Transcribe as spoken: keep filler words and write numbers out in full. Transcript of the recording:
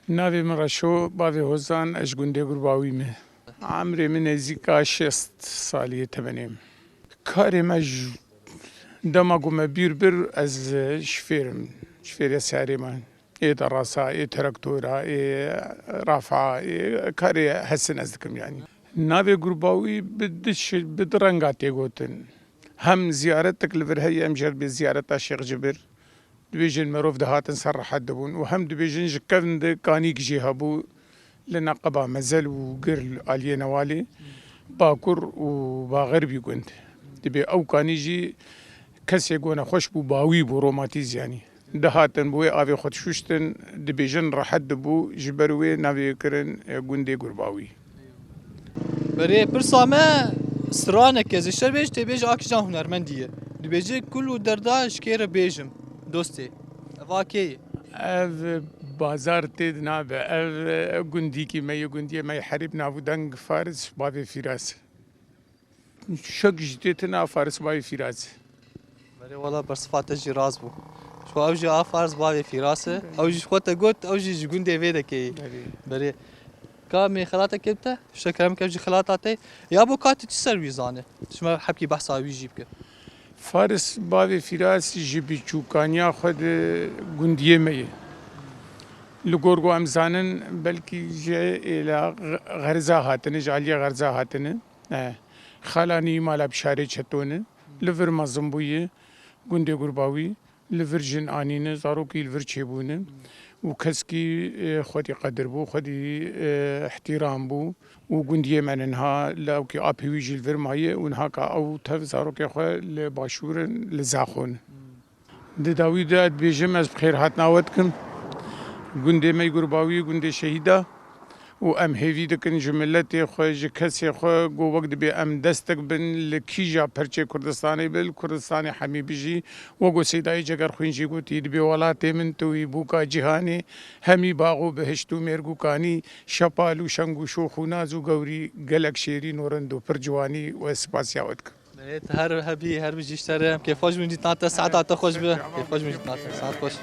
Navê min Reşo, bavê Hozan, ez ji gundê Gurbawî me. Emrê min nêzîka şêst salî ye temenê min. Karê me ji dema ku me bîr bir, ez ji fêr im, ji fêrê serê me. Ê derasa, ê traktora, ê rafa, ê karê hesin ez dikim yanî. Navê Gurbawî bi du şi-, bi du renga tê gotin. Hem ziyaretek li vir heye, em jê re dibê ziyareta Şêx Cibir. Dibêjin merov dihatin ser rehet dibûn û hem dibêjin ji kevn de kanîk jî hebû li neqeba Mezel û Girl aliyê Newalê, Bakur û Baxerbî gund. Dibê ew kanî jî kesê ku nexweş bû, bawî bû, romatîz yanî. Dihatin bi wê avê xwe dişuştin, dibêjin rehet dibû, ji ber wê navê kirin, e, gundê Gurbawî. Berê pirsa me stranek e, zişter bêj tê bêj a kîjan hunermendî ye. Dibêje kul û derda ji kê re bêjim, dostê. Eva kê ye? Ev bazar tê nabe. Ev, e, gundîkî me ye, gundiyê me ye Herîb, nav û deng Faris, bavê Fîras. Şek jî tê tune, a Faris bavê Fîras. Berê wala bersifa te jî rast bû. Ji xwe ew jî a Faris bavê Fîras e. Ew jî ji xwe te got, ew jî ji gundê vê dekê ye. Berê. Berê. Ka me xelata kê te? Şekerem ke jî xelata te. Ya bo ka tu çi ser wî zane? Ji me hepkî behsa wî jî bike. Faris bavê Fîras ji biçûkaniya xwe di gundiyê me ye. Li gor ku em zanin, belkî ji êla Xerza hatine, ji aliyê Xerza hatine. E, xalanî mala Bişarê Çeto ne. Li vir mezin bûye, gundê Gurbawî. Li vir jin anîne, zarokî li vir çêbûne û keskî, e, xwedî qedir bû, xwedî, e, ihtîram bû û gundiyê me niha lawkî apê wî jî li vir maye û niha ka ew tev zarokê xwe li başûr in, li Zaxo ne. Di dawî de dibêjim ez bi xêr hatina we dikim. Gundê me yê Gurbawî, gundê şehîda. Û em hêvî dikin ji miletê xwe, ji kesê xwe, ku wek dibê em destek bin, li kîja perçê Kurdistanê be, li Kurdistanê hemî bijî, wek ku Seydayê Cegerxwîn jî gotî, dibê welatê min tu yî bûka cîhanê, hemî bax û bihişt û mêrg û kanî, şepal û şeng û şox û naz û gewrî, gelek şêrîn û rind û pir ciwanî, we spasiya we dikim. Her hebî, her bijî ji te re. Kêfxweş bin dîtina te, saeta te xweş be. Kêfxweş bin dîtina te, saet xweş.